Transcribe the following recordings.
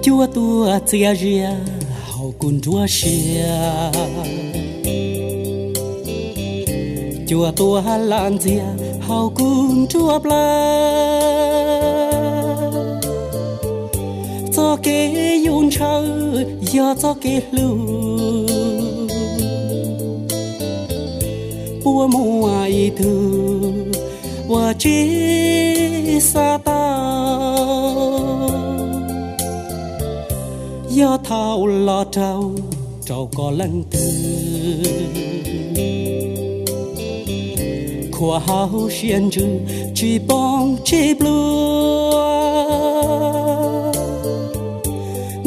Cua tuaj txias zias hauv kuv nruab siab, cua tuaj lam ntxias hauv kuv nruab plawv. Txoj kev yus ntshaw yog txoj kev hlub, puas muaj ib tug uas tsis xav tau, yog thaum los raug rau koj leej twg. Khuam hauv siab ntsws tsis poob tsis pluag,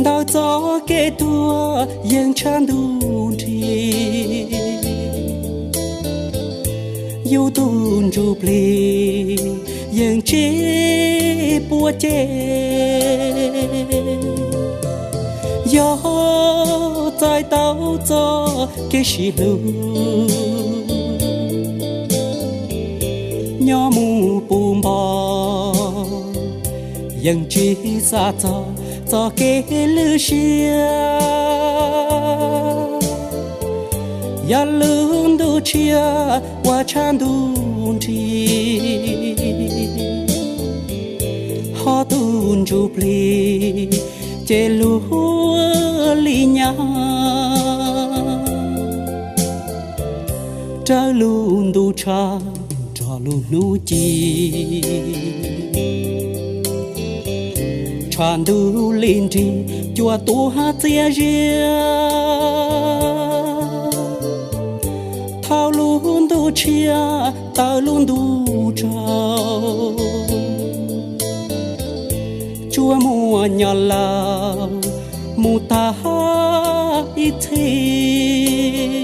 ntawm txoj kev tuag yeej tshav ntuj nrig. Yus tus ntsuj plig yeej tsis puas ceg, yog txais tau txoj kev sib hlub, nyob mus puv npo yeej tsis xav txog txoj kev lwj siab. Yog lub ntuj tshiab uas tshav ntuj nrig, ho tus ntsuj plig ces luag li nyab raws lub ntuj tshav nrog lub hnub ci. Tshav ntuj li nrig cua tuaj txias zias, thaum lub ntuj tshiab tawm lub ntuj tsaug, tsuas muaj nyob laus mus tag ib txhis.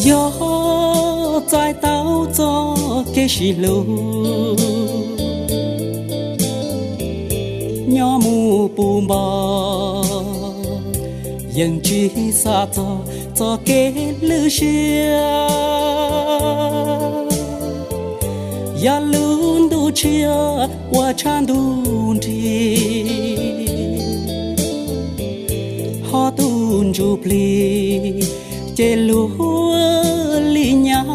Yog txais tau txoj kev sib hlub, nyob mus puv npo yeej tsis xav txog txoj kev lwj siab. Yog lub ntuj tshiab uas tshav ntuj nrig, ho tus ntsuj plig ces luag li nyab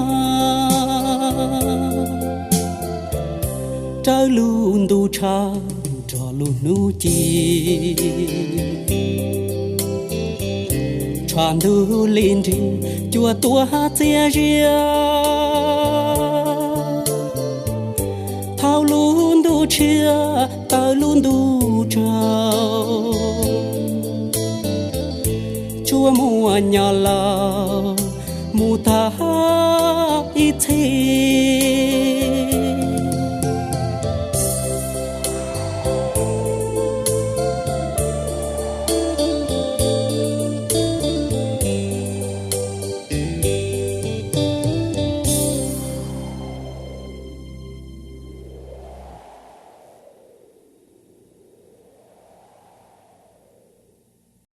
raws lub ntuj tshav nrog lub hnub ci. Tshav ntuj li nrig cua tuaj txias zias, thaum lub ntuj tshiab tawm lub ntuj tsaug, tsuas muaj nyob laus mus tag ib txhis.